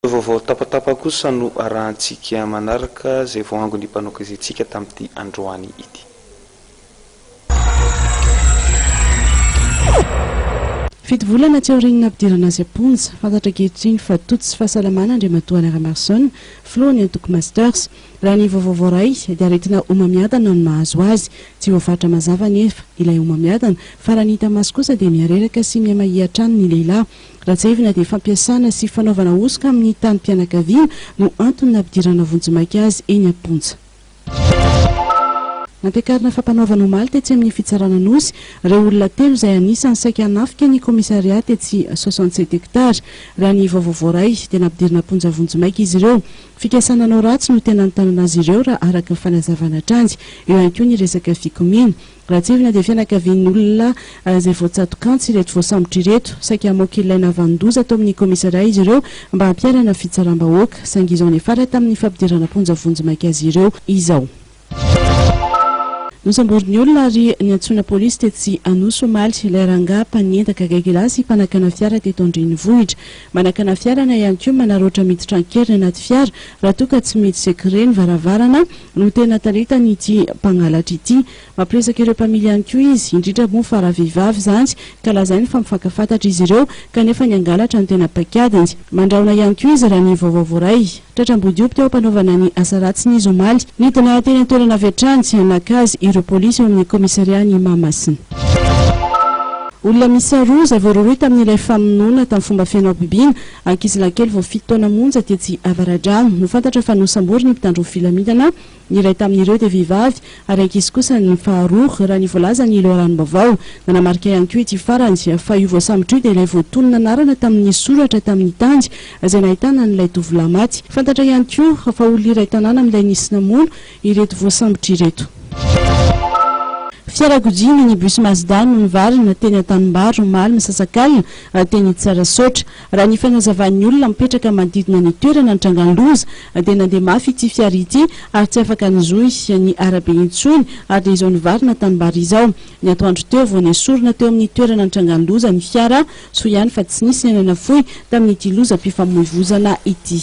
Vaovao tapatapaka kosa no arahantsika manaraka izay voaangon'ny mpanao gazetintsika tamin'ity androany ity. Fito volana tsy aorian'ny nampidirana azy am-ponja, fantatra ankehitriny fa tojo tsy fahasalamana Andriamatoa Alain Ramaroson, filohan'ny antoko Masters. Raha ny vaovao voaray dia aretina homamiadana no mahazo azy. Tsy voafaritra mazava anefa ilay homamiadana fa raha ny hita maso kosa dia mihareraka sy mihamahia hatrany ny lehilahy. Raha tsiahivina dia fampiasana sy fanaovana hosoka amin'ny tanim-pianakaviana no antony nampidirana vonjimaika azy eny am-ponja. Nampiakarina fampanoavana omaly tetsy amin'ny fitsarana Anosy ireo olona telo izay anisan'ny saika hanafika ny commissariat tetsy 67 hectares. Raha ny vaovao voaray dia nampidirina am-ponja vonjimaika izy ireo. Fikasana hanao ratsy no tena nitanana azy ireo raha araka ny fanazavana hatrany. Eo ihany koa ny resaka fikomiana. Raha tsiahivina dia fianakavian'ny olona izay voatsatok'antsy ireto voasambotra ireto. Saika hamoaka ilay nahavanon-doza tao amin'ny commissariat izy ireo mba hampiharana fitsaram-bahoaka. Saingy izao niafara tamin'ny fampidirana am-ponja vonjimaika azy ireo izao. Nosamborin'ny olona ary niantsoana polisy tetsy Anosy omaly ilay rangahy mpanendaka gaigilahy sy mpanakana fiara teto an-drenivohitra. Manakana fiara na ihany koa manaraotra miditra an-keriny anaty fiara raha toa ka tsy mihidy secret ny varavarana no tena talentan'ity mpangalatra ity. Mampiresaka ireo mpamily ihany koa izy, indrindra moa fa raha vehivavy izany ka lazainy fa mifankafantatra izy ireo kanefa ny hangalatra no tena paikadiny. Mandrahona ihany koa izy raha ny vaovao voaray. Tratra ambodioby teo am-panaovana ny asa ratsiny izy omaly. Nidina teny an-toerana avy hatrany naka azy ireo polisy ao amin'ny kaomisarian'i Mahamasina. Olona miisa roa izay voarohirohy tamin'ilay famonoana tamin'ny fomba feno habibiana ankizilahikely vao fito taona monja tetsy Avaradrano no fantatra fa nosamborin'ny mpitandro filaminana Ny iray tamin'ireo dia vehivavy ary ankizy kosa ny faharoa, raha ny voalazan'ny loharanom-baovao. Nanamarika ihany koa ity farany fa io voasambotra io dia ilay voatonona anarana tamin'ny soratra tamin'ny tany izay nahitana an'ilay tovolahy maty. Fantatra ihany koa fa olona iray tanàna amin'ilay nisy namono ireto voasambotra ireto. Fiarakodia minibus Mazda no nivarina teny Antanimbary omaly misasakalina teny Tsarasaotra. Raha ny fanazavan'ny olona mipetraka manodidina ny toerana nitrangan'ny loza dia nandeha mafy ity fiara ity ary tsy afaka nizohy ny arabe intsony ary dia izao nivarina tanimbary izao. Ny atoandro teo vao nesorina teo amin'ny toerana nitrangan'ny loza ny fiara, soa ihany fa tsy nisy ny aina nafoy tamin'ity lozam-pifamoivozana ity.